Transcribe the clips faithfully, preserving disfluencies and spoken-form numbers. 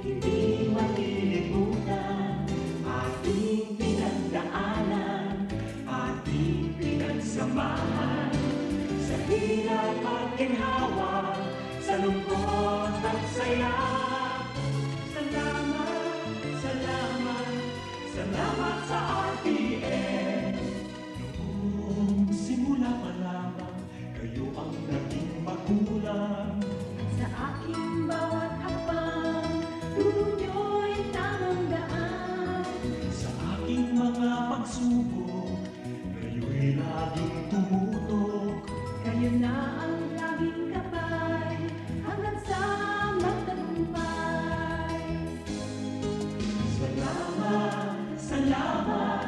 Hindi malilimutan ating pinagdaanan, ating pinagsamahan. Sa hirap at ginhawa, sa lungkot at saya. Salamat, salamat, salamat sa R T N. Noong simula pa lamang, kayo ang naging magulang. Sa aking bawat hakbang, turo niyo'y tamang daan. Sa aking mga pagsubok, kayo'y laging tumutok. Kayo na ang laging gabay, hanggang sa magtagumpay. Salamat, salamat,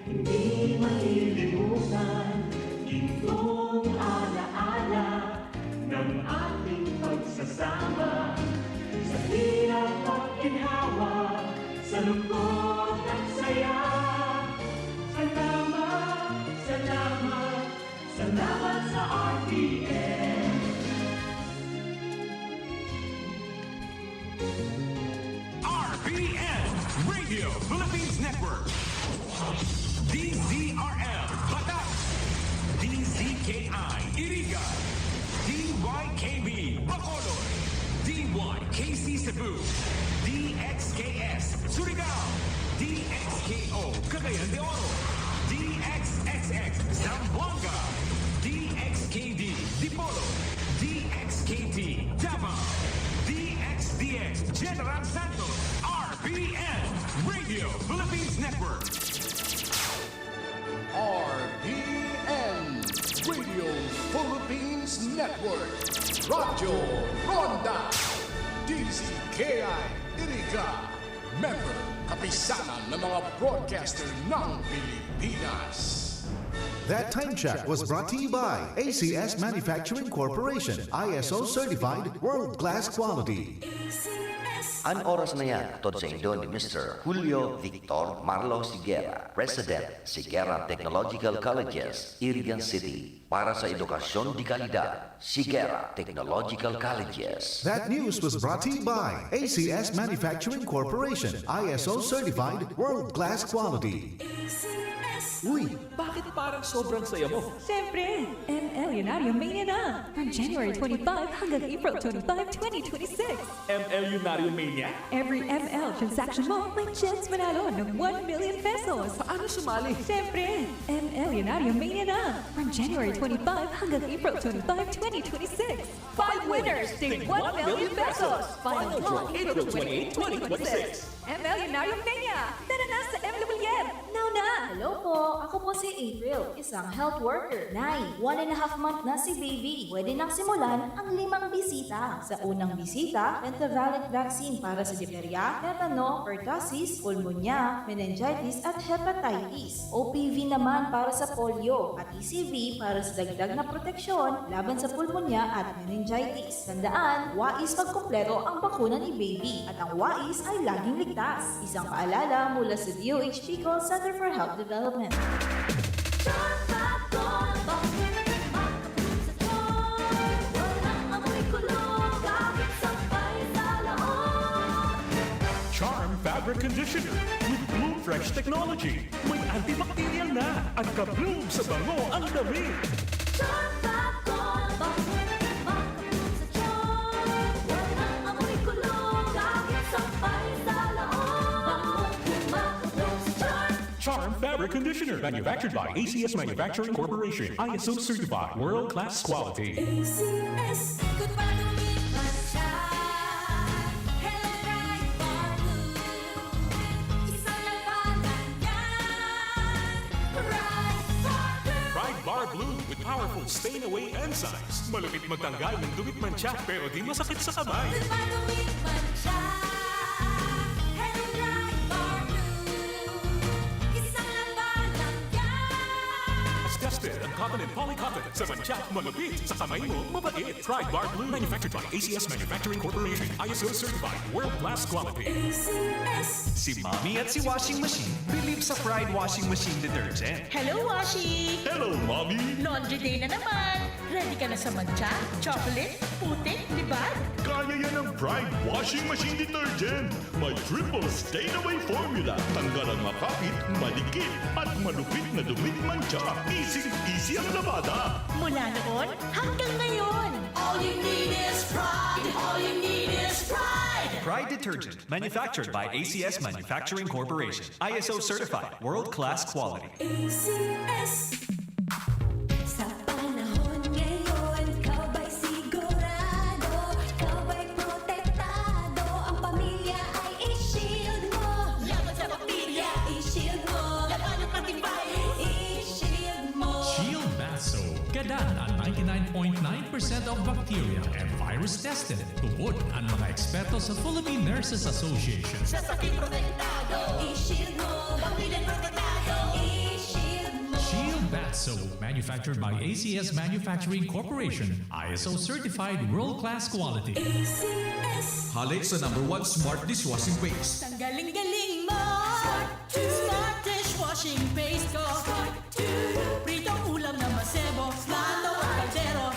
hindi malilimutan. Gintong alaala ng ating pagsasama. Sa hirap at ginhawa, sa lungkot at saya. Salamat, salamat, salamat sa R T N. R P N, Radio Philippines Network. D Z R L, Batac. D Z K I, Iriga. D Y K B, Bacolod. D Y K C Cebu. D X K S, Surigao. D X K O, Cagayan de Oro. D X X X, Zamboanga. D X K D, Dipolog. D X K T, Davao. D X D X, General Santos. R P N, Radio Philippines Network. R P N, Radio Philippines Network. Radyo Ronda. D Z K I, Iriga. Member, Kapisanan ng mga Broadcaster ng Pilipinas. That time check was brought to you by A C S Manufacturing Corporation, I S O certified, world-class quality. An oras na yan, hatod saindo ni Mister Julio Victor Marlo Sigera, President, Sigera Technological Colleges, Irigan City. Para sa edukasyon de kalidad, Sigera Technological Colleges. That news was brought to you by A C S Manufacturing Corporation, I S O certified, world-class quality. Uy, bakit parang sobrang saya mo? Siyempre! M L Unarium Mania na! From January twenty-five hanggang April twenty-five, twenty twenty-six. M L Unarium Mania? Every M L transaction mo may chance manalo ng one million pesos. Paano sumali? Siyempre! M L Unarium Mania na! From January twenty-five hanggang April twenty-five, twenty twenty-six. Five winners, tig one million pesos! Final draw, April twenty-eight, twenty twenty-six. M L Unarium Mania! Tara na sa M L Unarium! Now na! Hello po! Ako po si April, isang health worker. Nay, one and a half month na si baby. Pwede nang simulan ang limang bisita. Sa unang bisita, pentavalent vaccine para sa diphtheria, tetano, pertussis, pulmonya, meningitis at hepatitis. O P V naman para sa polio at E C V para sa dagdag na proteksyon laban sa pulmonya at meningitis. Tandaan, wais pagkumpleto ang bakuna ni baby at ang wais ay laging ligtas. Isang paalala mula sa D O H P Call Center for Health Development. Charm Fabric Conditioner with Bloom Fresh Technology. May antibacterial na at ka-bloom sa bango ang damit. Charm Fabric Conditioner, manufactured by A C S Manufacturing Corporation, I S O certified, world class quality. A C S. Pride Bar Blue with powerful stain away enzymes. Malupit magtanggal ng dumi at mantsa, pero di masakit sa kamay. Tested and Cotton and polycotton. Sa mantsa, malupit. Sa kamay mo, mabait. Pride Bar Blue, manufactured by A C S Manufacturing Corporation. I S O certified, world-class quality. A C S. Si Mommy at si Washing Machine believe sa Pride Washing Machine Detergent. Hello, Washi! Hello, Mommy! Laundry day na naman! Ready ka na sa mantsa, chocolate, putik, libag? Kaya yan ng Pride Washing Machine Detergent. May triple stain away formula. Tanggal ang makapit, madikit, at malupit na dumit mantsa. Easy-easy ang labada. Mula noon hanggang ngayon. All you need is Pride. All you need is Pride. Pride Detergent, manufactured by A C S Manufacturing Corporation. I S O certified, world-class quality. A C S. Sa panahon ngayon, ikaw ba'y sigurado? Ikaw ba'y protektado? Ang pamilya ay i-shield mo. Laban sa bakterya, i-shield mo. Laban ng antivirus, i-shield mo. Shield Bath Soap. Gadan an ninety-nine point nine percent of bacteria and virus tested. Tubod an mga eksperto sa Philippine Nurses Association. Sa sakit protektado, i-shield mo. Pamilya protektado, i-shield mo. Shield Bath Soap, manufactured by A C S Manufacturing Corporation, I S O certified world-class quality. A C S. Halik sa number one smart dishwashing paste. Tanggaling-galing mo! Smart dishwashing paste ko. Pritong ulam na masebo, plato o kaldero.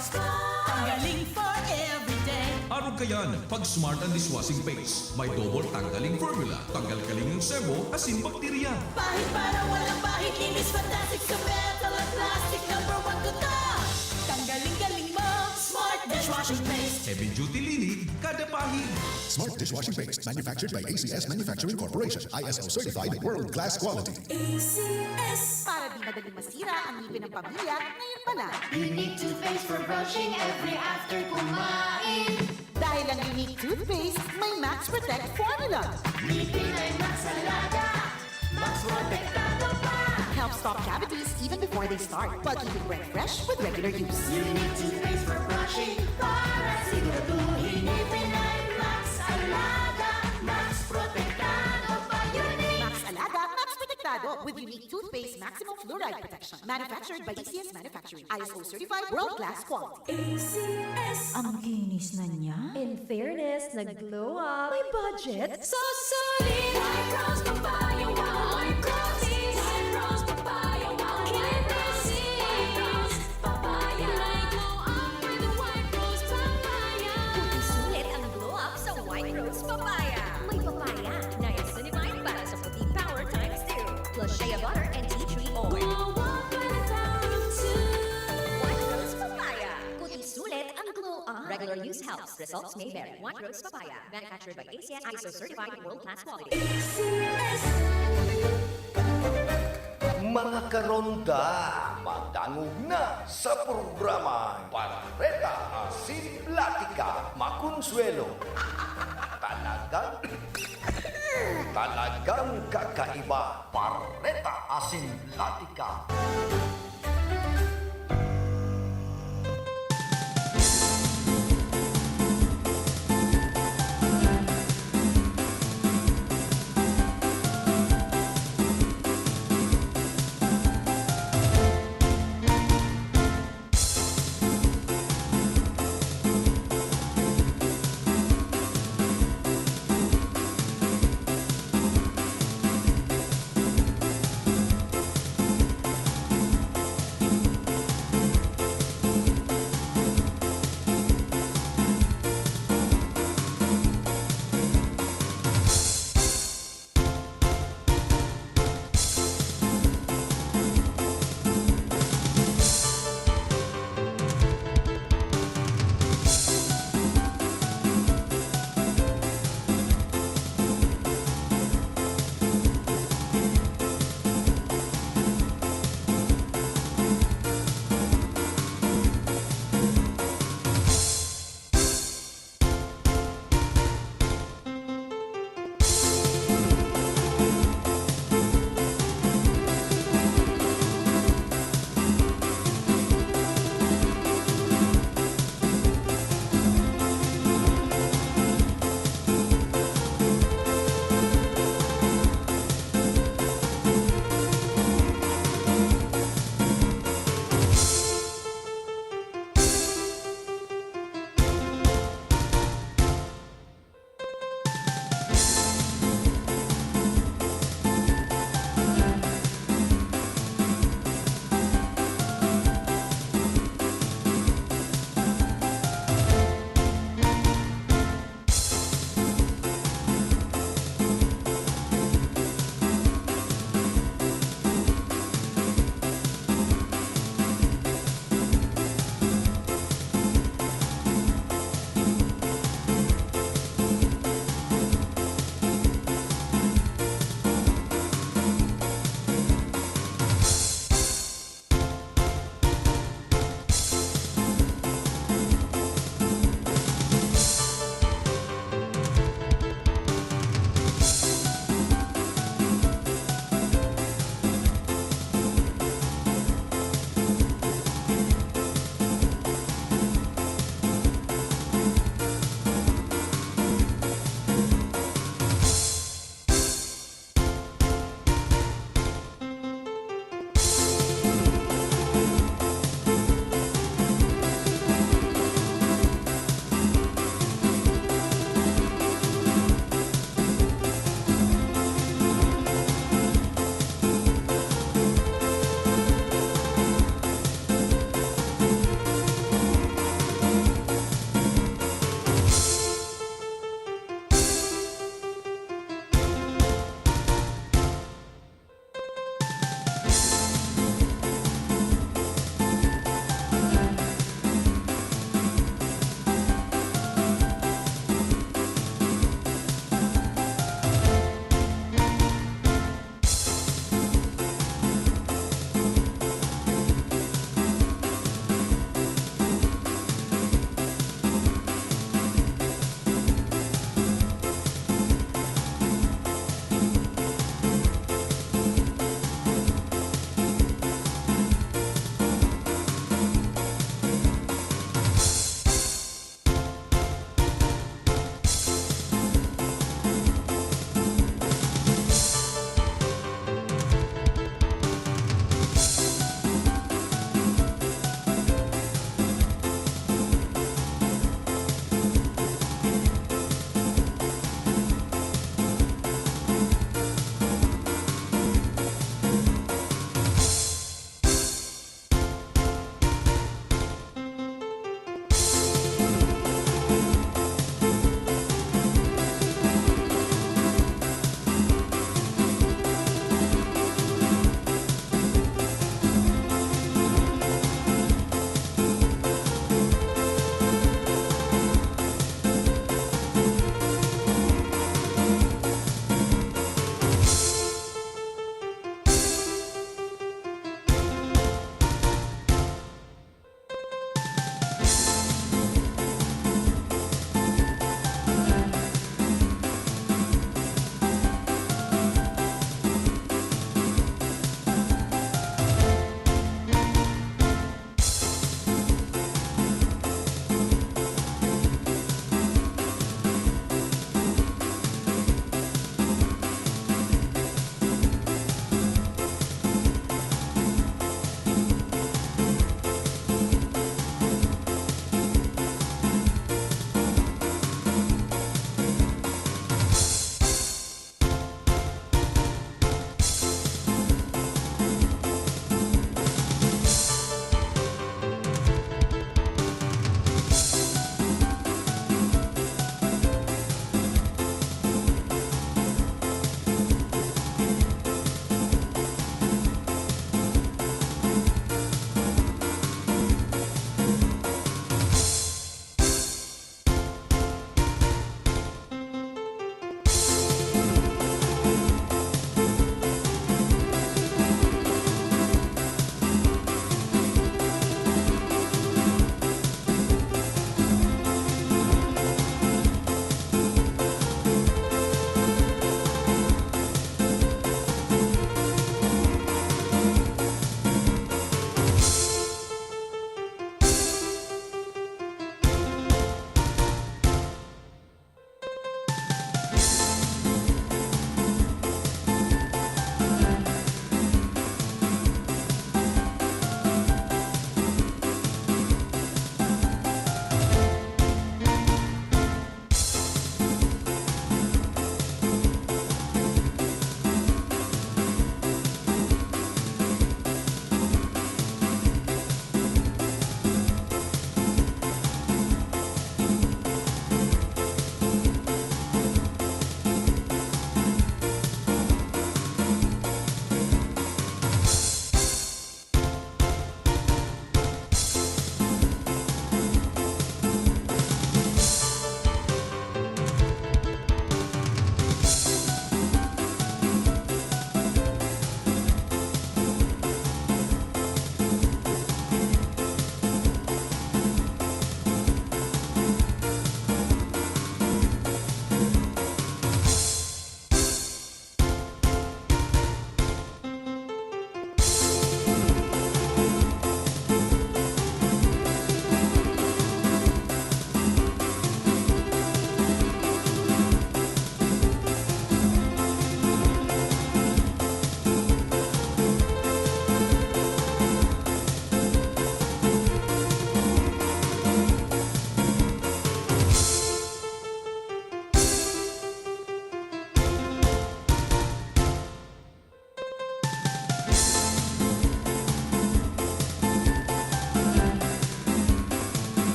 Tanggaling for everyday. Arog kayan, pag Smart ang dishwashing paste. May double tanggaling formula. Tanggal kaling ang sebo, asin bakterya. Pahid para walang bahid, linis fantastic sa metal at plastic. Number one ko to. Tanggaling-galing mo, Smart dishwashing paste. Heavy duty linig, kada pahid. Smart dishwashing paste, manufactured by A C S Manufacturing Corporation, I S O certified, world-class quality. A C S. Para di madaling masira ang ngipin ng pamilya, ngayon pa lang. Unique toothpaste for brushing every after kumain. Dahil ang Unique Toothpaste may Max Protect Formula. Ngipin ay Max Alaga, Max Protektado pa. Helps stop cavities even before they start, while keeping breath fresh with regular use. Unique Toothpaste for brushing, para siguraduhin ngipin ay Max Alaga, Max Protektado pa. Unique! Max Alaga, Max Protektado, with Unique Toothpaste Maximum Fluoride Protection. Manufactured by A C S Manufacturing. I S O certified, world-class quality. A C S. Ang kinis na niya. In fairness, nag-glow up. May budget? Sa Solid! White Rose Papaya Wow! White Rose! White Rose Papaya Wow! White Rose! White Rose Papaya! May glow up with White Rose Papaya! Puti sulit ang glow up sa White Rose Papaya. May papaya, niacinamide para sa puti power times two. Plus shea butter and tea tree oil. Glow up and power two. White Rose Papaya. Puti sulit ang glow up. Regular use helps. Results may vary. White Rose Papaya. Manufactured by A C S, I S O certified, world-class quality. A C S. Mga karonda, madangog na sa programang Bareta Asin Platika. Makonsuelo. Talagang, talagang kakaiba. Bareta Asin Platika.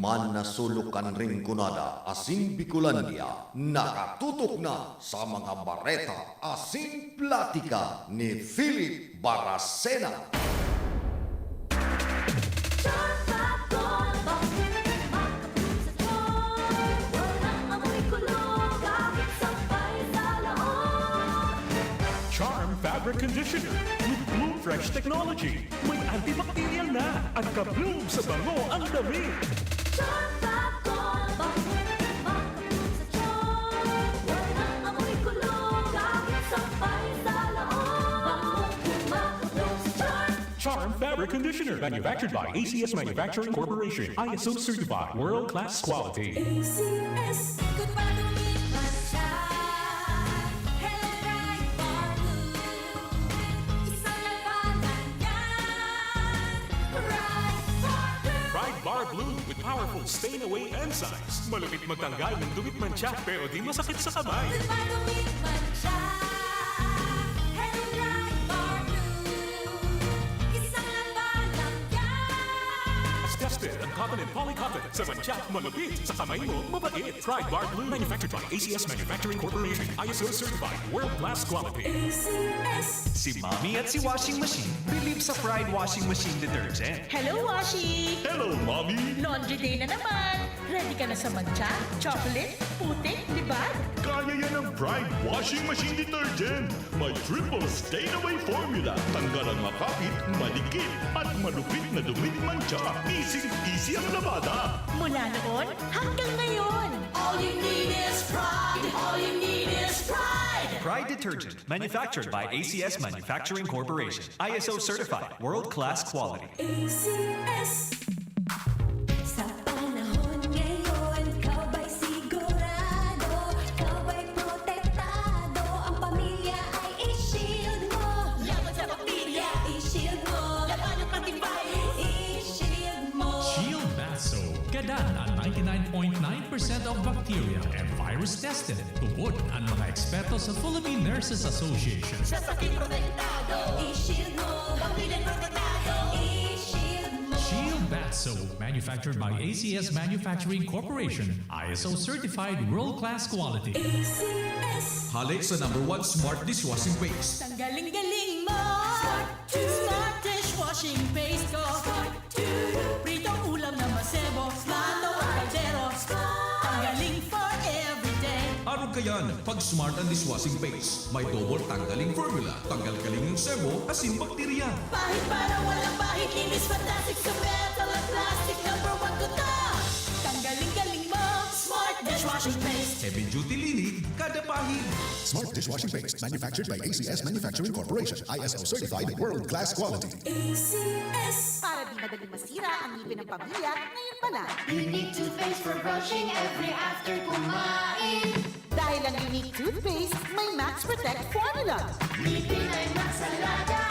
An nasulok kan Rinconada asin Bicolandia nakatutok na sa mga bareta asin platika ni Philip Baracena. Charm Fabric Conditioner with Bloom Fresh Technology. May antibacterial na at ka-bloom sa bango ang damit. Charm Fab Gold, bango na bango sa charm. Walang amoy kulog, kahit sampay sa loob. Bango, kumakulog sa charm. Charm Fabric Conditioner, manufactured by A C S Manufacturing Corporation. I S O certified, world-class quality. A C S. Good pa dumiman siya. Hello, Pride Bar Blue. Isang labanan yan. Pride Bar Blue. Pride Bar Blue with powerful stain away enzymes. Malupit magtanggal ng dumi't mantsa, pero di masakit sa kamay. Good pa dumiman siya. Hello, Pride Bar Blue. Isang labanan yan. Tested ang cotton and poly cotton. Sa mantsa, malupit. Sa kamay mo, mabait. Pride Bar Blue. Manufactured by A C S Manufacturing Corporation. I S O certified. World class quality. A C S. Si Mommy at si Washing Machine believe sa Pride Washing Machine Detergent. Hello, Washing! Hello, Mommy! Laundry day na naman! Ready ka na sa mantsa, chocolate, putik, libag? Kaya yan ng Pride Washing Machine Detergent! May triple stain away formula. Tanggal ang makapit, madikit, at malupit na dumi't mantsa. Easy-easy ang labada. Mula noon hanggang ngayon. All you need is Pride. All you need is Pride. Pride Detergent, manufactured by A C S Manufacturing Corporation. I S O certified, world-class quality. A C S. Sa panahon ngayon, ikaw ba'y sigurado? Ikaw ba'y protektado? Ang pamilya ay i-shield mo. Laban sa bakterya, i-shield mo. Labanan pati virus, i-shield mo. Shield Bath Soap. Gadan ang ninety-nine point nine percent of bacteria and virus tested. Tubod ang mga eksperto sa Philippine Nurses Association. Sa sakit protektado, i-shield mo. Pamilya protektado, i-shield mo. Shield Bath Soap, manufactured by A C S Manufacturing Corporation, I S O certified world-class quality. A C S. Halik sa number one smart dishwashing paste. Tanggaling-galing mo! Smart Smart dishwashing paste ko. Smart Pritong ulam na masebo, plato o kaldero. Ang galing for everyday. Arog kayan, pag Smart ang dishwashing paste. May double tanggaling formula, tanggal kaling ng sebo, asin bakterya. Pahid para walang pahid, linis fantastic sa metal at plastic. Number one ko to. Tanggaling-galing mo, Smart dishwashing paste. Heavy duty linis, kada pahid. Smart dishwashing paste, manufactured by A C S Manufacturing Corporation, I S O certified, world-class quality. A C S. Para di madaling masira ang ngipin ng pamilya, ngayon pa lang. Unique toothpaste for brushing every after kumain. Dahil ang Unique Toothpaste may Max Protect Formula. Ngipin ay Max Alaga,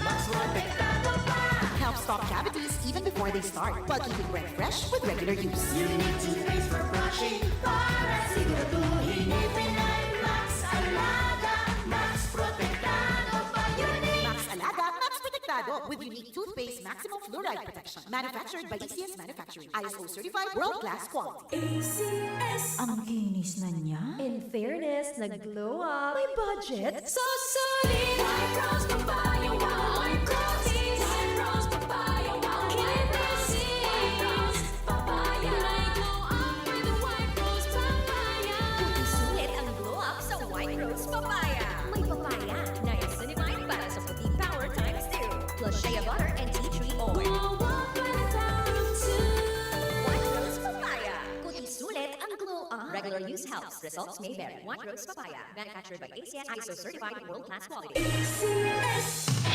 Max Protektado pa. Helps stop cavities even before they start, while keeping breath fresh with regular use. Unique toothpaste for brushing para siguraduhin ngipin ay Max Alaga, Max Protektado pa. Unique! Max Alaga, Max Protektado with Unique Toothpaste Maximum Fluoride Protection. Manufactured by A C S Manufacturing. I S O certified, world-class quality. A C S. Ang kinis na niya. In fairness, nag-glow up. May budget? Sa Sony! White Rose Papaya Wow! White Rose! White Rose Papaya Wow! White Rose! White Rose Papaya! May glow up with White Rose Papaya! Puti sulit ang glow up sa White Rose Papaya. May papaya, niacinamide para sa puti power times two. Plus shea butter and tea tree oil. Glow up and power two. White Rose Papaya. Puti sulit ang glow up. Regular use helps. Results may vary. White Rose Papaya. Manufactured by A C S, I S O certified, world class quality. A C S.